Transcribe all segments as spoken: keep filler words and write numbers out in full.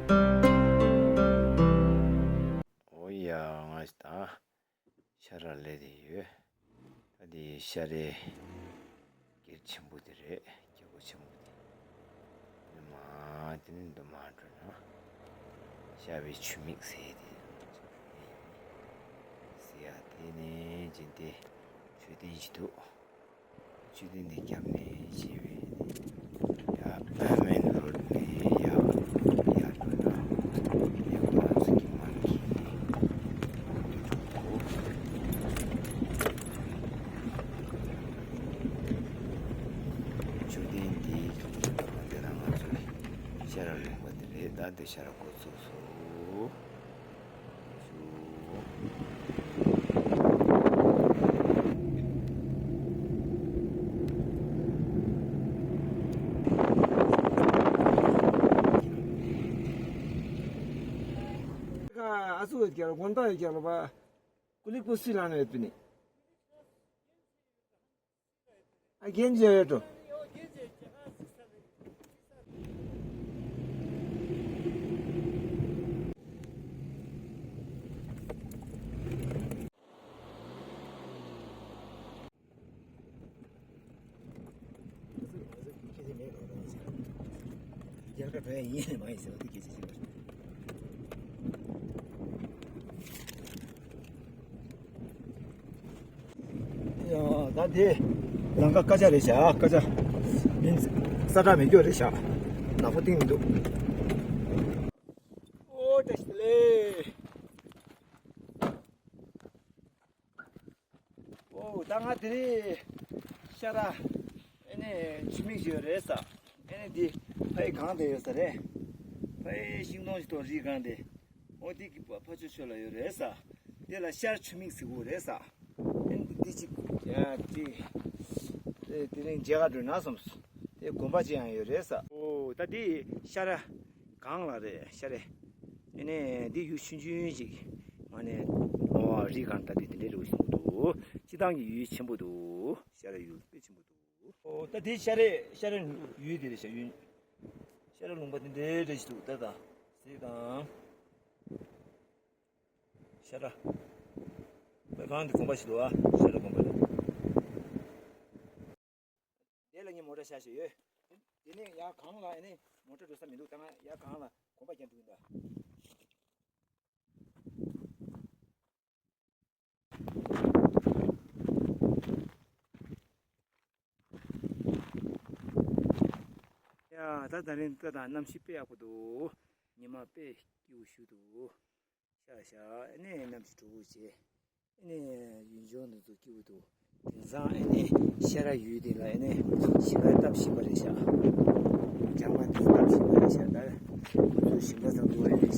ཨོ་ཡ། ང་ད་ཤ་ར་ལས་དེ་ཡོད། ད་དེ་ཤ་རའི་སྒེར་ཆེན་པོ་དེ་རེད། རྒྱལ་སྒོ་ཆེན་པོ་དེ། དེ་མ་དེ་ནི་འདུ་མ་འགྲོ་ན། ཤ་བའི་ཆུ་མིག་ཟེར་དེ། ཟེར་ཡ་དེ་ནི་ཇི་འདི་མཆོད་རྟེན་ཞིག་འདུག་མཆོད་རྟེན་འདི་རྒྱབ་ནས་བྱས་པའི་ཡ་མེན་རོ་ཌི་ནས་ཡ་ཡ་འགྲོ་ན་ཡ་ང་ཚོ་གི་མང་གི་མཆོད་རྟེན་འདི་འདི་ལ་ང་ཚོ་ཤ་ར་ལུང་པ་འདི་རེད། ད་འདི་ཤ་ར་འགོ་ཚུགས་སོ། ཨ་ཚུགས་ཡོད་ཀྱང་དགོན་པ་ཡོད་ཀྱང་ལོ་པ་ཀུ་ལིག་པོ་སུས་ལངས་ཡོད་པ་ནི། ཨ་རྒན་བརྗོད་ཡོད་འགྲོ། རྒྱལ་ཁ་བྲལ་ཡིན་མ་ཡིན་ཟེར་བ་དེ་སྐད་ཆ་ཞིག་རེད། ཡ། ད་དེ་ལམ་ཁ་ཀ་ཅག་རེད་ཤག་ཀ་ཅག་མིན་ས་ཁྲ་མེད་སྐྱོ་རེད་ཤག་ནག་པོ་གཏིང་མི་འདུག་ཨོ་བཀྲ་ཤིས་བདེ་ལེགས། ཨོ་ད་ང་དེ་རིང་ཤ་ར་ཨེ་ནས་ཆུ་མིག་ཞིག་ཡོད་རེད་ས། ཨེ་ནས་འདི་ཕ་ཡི་གངས་དེ་ཡོད་ས་རེད། ཕ་ཡི་ཤིང་སྡོང་ཞིག་དང་རི་གངས་དེ། ཨོ་དེ་གི་ཕ་ཕ་ཆོས་ཆོས་ལ་ཡོད་རེད་ས། དེ་ལ་ཤར་ཆུ་མིག་ཟེར་གོ་རེད་ས། ཨེ་ནས་འདི་ཅིག་ཡ་དེ་དེ་རིང་མཇལ་ག་འགྲོ་ན་བསམས། དེ་དགོན་པ་ཅིག་ཡང་ཡོད་རེད་ས། ཨོ་ད་དེ་ཤ་ར། གངས་ལ་རེད་ཤ་རེད། ཨེ་ནས་འདི་ཡུལ་ཆུང་ཆུང་ཞིག་ང་ནས་ཨོ་རི་གངས་ད་དེ་དེ་འདྲའི་རེད་ཞིག་འདུག་སྤྱི་བཏང་གི་ཡུལ་ཆེན་པོ་འདུག་ཤ་ར་ཡུལ་དཔེ་ཆེན་པོ་འདུག་ཨོ་ད་དེ་ཤ་རེད་ཤ་རེད་ཡུལ་དེ་རེད་ཤ་ཡུལ། ཤ་ར་ལུང་པ་དེ་འདྲའི་རེད་ཞིག་འདུག་ད་ད་ཟེ་དང་། ཤ་ར། དཔེ་གངས་འདི་དགོན་པ་ཞིག་འདུག་ཨ་ཤ་ར་དགོན་པ་རེད། དེ་ལ་ངས་མོ་ཊ་བཞག་བཞག་ཡོད། དེ་ནས་ཡར་གངས་ལ་ཨེ་ནས་མོ་ཊ་འགྲོ་ས་མི་འདུག་ད་ང་ཡར་གངས་ལ་གོམ་པ་རྒྱག་འགྲོ་གི་འདུག་ཡ་ད་ད་རིང་ད་ད་གནམ་གཤིས་དཔེ་ཡག་པོ་འདུག་ཉི་མ་དཔེ་སྐྱིད་པོ་ཞིག་འདུག་ཤག་ཤག་ཨེ་ནས་གནམ་གཤིས་དྲོ་པོ་བྱས། ཨེ་ནས་ཡུལ་ལྗོངས་འདི་ཚོ་སྐྱིད་པོ་འདུག་དེང་སང་ཨེ་ནས་ཤ་ར་ཡུལ་འདི་ལ་ཨེ་ནས་ཞིང་ཁ་བཏབ་བཞིན་པ་རེད་ཤག་ལྗང་མ་འདི་བཏབ་བཞིན་པ་རེད་ཤག་ད་ཁོ་ཚོ་ཞིང་ཁ་ཚང་དུ་ཨེ་ནས་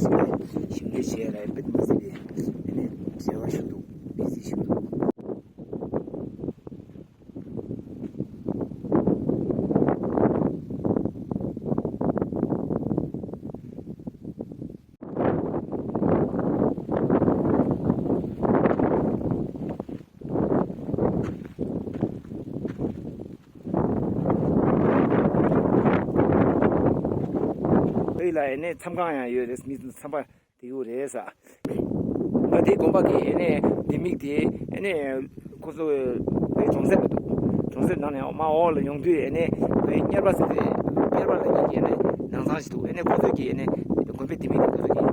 ཞིང་ཁ་ཞིང་ལས་བྱས་ལ་དཔེ་མ་སྲིད་པའི་ཨེ་ནས་བྱ་བ་ཞིག་འདུག་བི་ཟི་ཞིག་འདུག་ཨེ་ལ་ཨེ་ནས་མཚམས་ཁང་ཡང་ཡོད་རེད། མི་མཚམས་པ་དེ་ཡོད་རེད་ས། ང་དེ་དགོན་པ་གི་ཨེ་ནས་ལྡེ་མིག་དེ་ཨེ་ནས་ཁོ་ཚོ་བའི་གྲོང་གསེབ་ལ་འདུག་གྲོང་གསེབ་ནང་ནས་མར་འོག་ལ་ཡོང་དུས་ཨེ་ནས་བའི་གཉེར་པ་ཟེར་ཏེ་གཉེར་པ་ལ་ཡིན་གྱི་ཨེ་ནས་ནང་ཚང་ཞིག་འདུག་ཨེ་ནས་ཁོ་ཚོ་གི་ཨེ་ནས་དགོན་པའི་ལྡེ་མིག་དེ་ཁོ་ཚོ་གི་ཨེ་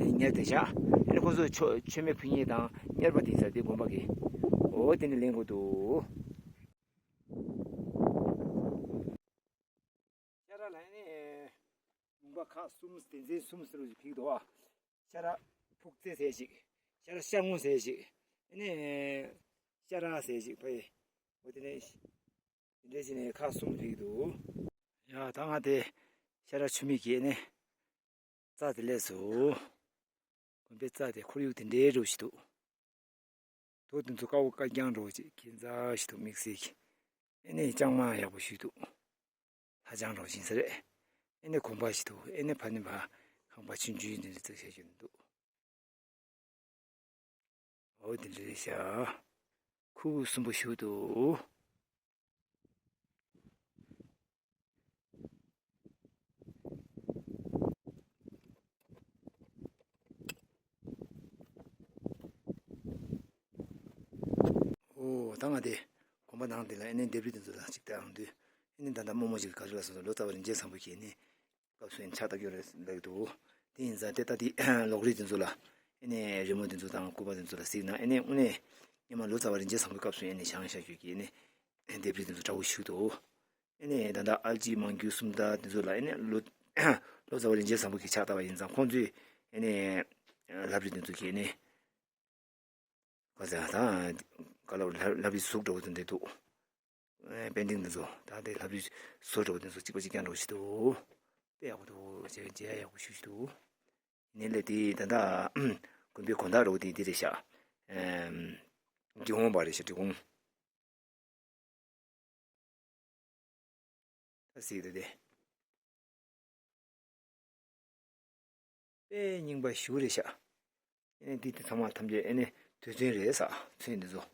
ནས་གཉེར་དེ་བཞག་ཨེ་ནས་ཁོ་ཚོ་མཆོད་མཆོད་མེ་ཕུལ་མཁན་དང་གཉེར་པ་དེ་ས་དེ་དགོན་པ་གི་འོ་དེ་ནས་ལེན་དགོས་འདུག་ཤ་ར་ལ་ནི་ལུང་པ་ཁག་གསུམ་སྡེ་ཚན་གསུམ་ཟེར་བ་ཞིག་ཕིག་འདུག་བ། ཤ་ར་ཕུག་རྩེ་ཟེར་ཞིག་ཤ་ར་ཤ་ངོ་ཟེར་ཞིག་ཨ་ནི་ཤ་ར་ཟེར་ཞིག་ཕ་ཡི་འོ་དེ་ནས་དེ་འདྲས་ཞིག་ནས་ཁག་གསུམ་ཕིག་འདུག་ཡ་ད་ང་དེ་ཤ་ར་ཆུ་མིག་གི་ནི་རྩ་དེ་ལས་སོ། དགོན་པའི་རྩ་དེ་ཁོར་ཡུག་དེ་འདྲའི་འགྲོ་ཞིག་འདུག་རྡོ་དེ་ཚོ་དཀར་པོ་དཀར་རྐྱང་འདྲ་བོ་ཅིག་གིན་ཚ་ཞིག་འདུག་དམིགས་བསལ་གྱི། ཨེ་ནས་ལྕང་མ་ཡག་པོ་ཞིག་འདུག་ཧ་ཅང་འདྲ་བོ་ཞིག་ས་རེད། ཨེ་ནས་གོམ་པ་ཞིག་འདུག་ཨེ་ནས་ཕ་ནི་བ་ཁང་པ་ཆུང་ཆུང་འདི་འདྲ་ཚོ་བྱས་ཞིག་འདུག་འོ་དེ་འདྲ་རེད་ཤག་ཁུག་གསུམ་པོ་ཞིག་འདུག་ཨོ་ད་ང་དེ་དགོན་པ་ནང་དེ་ལ་ཨེ་ནས་ལྡེབས་རིས་དེ་ཚོ་ལ་ཅིག་བལྟ་ཡོང་དུས་ཨེ་ནས་ད་ལྟ་རྨོ་མོ་ཅིག་ག་ཚོད་ལ་སོང་ཚོ་ལོ་ཙཱ་བ་རིན་ཆེན་བཟང་པོ་གིས་ཨེ་ནས་སྐབས་སུ་ཨེ་ནས་ཕྱག་བཏབ་ཀྱི་རེད་ལབ་ཀྱི་འདུག་དེ་ཡིན་ཙང་དེ་ལྟ་དེ་ལོག་རིས་དེ་ཚོ་ལ་ཨེ་ནས་རི་མོ་དེ་ཚོ་དང་སྐུ་པར་དེ་ཚོ་ལ་གཟིགས་ན་ཨེ་ནས་དངོས་གནས་སྔོན་མ་ལོ་ཙཱ་བ་རིན་ཆེན་བཟང་པོའི་སྐབས་སུ་ཨེ་ནས་བཞེངས་བཞག་རྒྱུ་གི་ཨེ་ནས་ལྡེབས་རིས་དེ་ཚོ་འདྲ་བོ་ཞིག་འདུག་ཨེ་ནས་ད་ལྟ་ཨལ་ཅི་མང་རྒྱུད་སུམ་རྟགས་དེ་ཚོ་ལ་ཨེ་ནས་ལོ་ལོ་ཙཱ་བ་རིན་ཆེན་བཟང་པོ་གིས་ཕྱག་བཏབ་པ་ཡིན་ཙང་ཁོང་ཚོས་ཨེ་ནས་ལྡེབས་རིས་དེ་ཚོ་གི་ཨེ་ནས། ག་ཚ་དང་། ག་ལ་ལ་ལྷ་བྲིས་གཟུགས་འདྲ་བོ་དེ་འདྲ་འདུག་ཨེ་པེན་ཊིང་འདི་ཚོ་ད་ལྟའི་ལྷ་བྲིས་བཟོ་འདྲ་བོ་དེ་ཚོ་གཅིག་པ་གཅིག་རྐྱང་འདྲ་བོ་ཞིག་འདུག་དཔེ་ཡག་པོ་འདུག་མཇལ་མཇལ་ཡག་པོ་ཞེ་པོ་ཅིག་འདུག་ནས་ལས་དེ་ད་ལྟ་དགོན་པའི་དགོན་བདག་འདྲ་བོ་དེ་འདི་རེད་ཤག་ཨེམ། འབྲི་གུང་པ་རེད་ཤག་འབྲི་གུང་། ད་གཟིགས་དེ་དེ། དཔེ་རྙིང་པ་ཞེ་པོ་རེད་ཤག་ཨེ་ནས་འདི་དེ་ཚང་མ་ཐམས་ཅད་ཨེ་ནས་རྡུལ་ཚོན་རེད་ཟེར། ཚོན་འདི་ཚོ།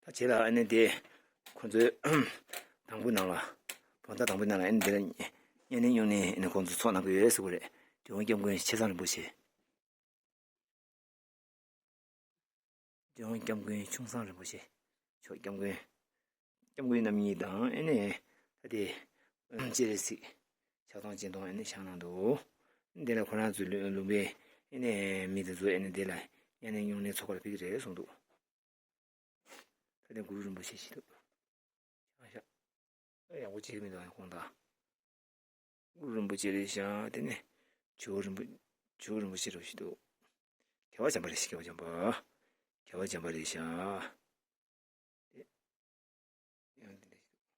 ད་བྱས་ལ་ཨ་ནི་དེ་ཁོ་ཚོའི་དང་པོའི་ནང་ལ་བོད་ཟླ་དང་པོའི་ནང་ལ་ཨ་ནི་དེ་ལ་གཉན་ནད་སྨྱུང་གནས་ཨ་ནི་ཁོང་ཚོ་ཚོགས་གནང་གི་ཡོད་ཟེར་གི་རེད། འབྲི་གུང་སྐྱབས་མགོན་ཆེ་ཚང་རིན་པོ་ཆེ། འབྲི་གུང་སྐྱབས་མགོན་ཆུང་ཚང་རིན་པོ་ཆེ་མཆོག་སྐྱབས་མགོན། སྐྱབས་མགོན་རྣམ་གཉིས་དང་ཨེ་ནས་ད་དེ་སྤྱན་རས་གཟིགས་ཕྱག་སྟོང་སྤྱན་སྟོང་ཨེ་ནས་བཞེངས་གནང་འདུག་འདི་ལ་ཁོ་རང་ཚོའི་ལུང་པའི་ཨེ་ནས་མི་དེ་ཚོ་ཨེ་ནས་དེ་ལ་གཉན་ནད་སྨྱུང་གནས་ཚོགས་པར་ཕེབས་ཀྱི་རེད་གསུངས་འདུག་ད་དེ་གུ་རུ་རིན་པོ་ཆེ་ཞིག་འདུག་ཨ་ཤ། ཨ་ཡག་པོ་བྱེད་ཀྱི་མི་འདུག་ཨ་ཁོང་དང་། གུ་རུ་རིན་པོ་ཆེ་རེད་ཤག་དེ་ནས་ཇོ་བོ་རིན་པོ་ཇོ་བོ་རིན་པོ་ཆེ་རུ་ཞིག་འདུག་རྒྱལ་བ་བྱམས་པ་རེད་ཤག་རྒྱལ་བ་བྱམས་པ། རྒྱལ་བ་བྱམས་པ་རེད་ཤག་དེ་ཡང་འདི་འདྲ་ཞིག་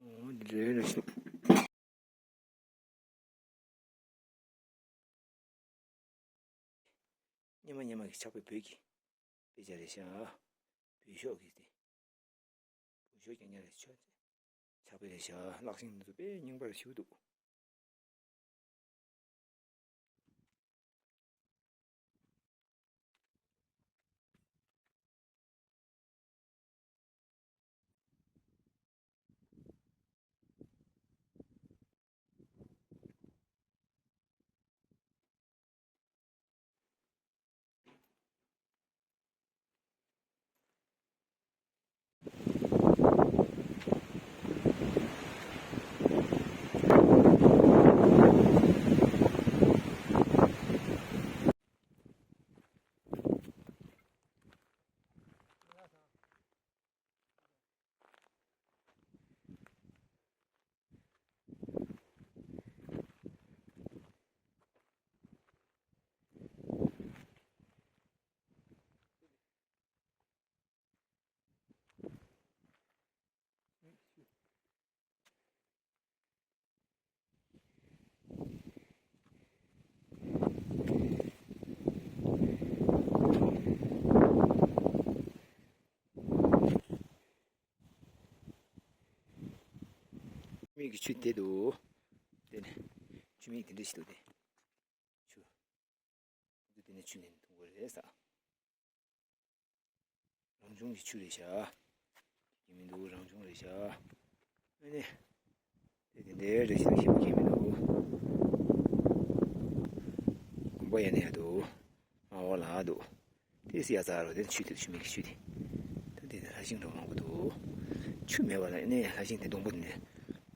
འདུག་འོ་འདི་འདྲ་རེད་ཤག་སྙེ་མ་སྙེ་མ་གི་ཕྱག་དཔེ་བོད་ཀྱི་དཔེ་ཆ་རེད་ཤག་བོད་ཤོག་གི་དེ། བོད་ཤོག་རྐྱང་རྐྱང་རེད་ཤག་ཕྱག་དཔེ་རེད་ཤག་ལག་ཤེས་འདི་ཚོ་དཔེ་རྙིང་པ་རེད་ཞུ་འདུག་མིག་གི་ཆུ་དེ་འདུག་དེ་ནས་ཆུ་མིག་དེ་འདྲ་ཞིག་འདུག་དེ། ཆུ། དེ་ནས་ཆུ་ནས་འཐུང་དགོས་རེད་ས། རང་བྱུང་གི་ཆུ་རེད་ཤག་ཡིན་མི་འདུག་རང་བྱུང་རེད་ཤག་ཨ་ནི། དེ་དེ་འདྲའི་རེ་ཞིག་ཞིག་གིས་མི་འདུག་དགོན་པ་ཡན་ནས་ཡ་འདུག་མ་འོག་ལ་འདུག་དེ་སི་ཡ་ཚ་རོ་དེ་ཆུ་དེ་ཆུ་མིག་གི་ཆུ་དེ། ད་དེ་ལྷ་ཤིང་འགྲོ་མང་པོ་འདུག་ཆུ་མེད་པ་ལ་ཨ་ནི་ལྷ་ཤིང་དེ་སྡོང་པོ་དེ་ནས་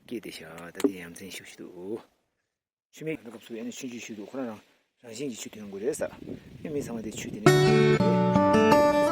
སྐྱེས་ཏེ་ཤག་ད་དེ་ཡ་མཚན་ཞིག་ཞིག་འདུག་ཆུ་མིག་གི་སྐབས་སུ་ཨ་ནི་ཆུ་འཇུ་ཞུ་འདུག་ཁོ་རང་རང་བཞིན་གྱི་ཆུ་ཐོན་དགོས་རེད་ས། ཨ་མི་ཚང་མ་དེ་ཆུ་དེ་ནས།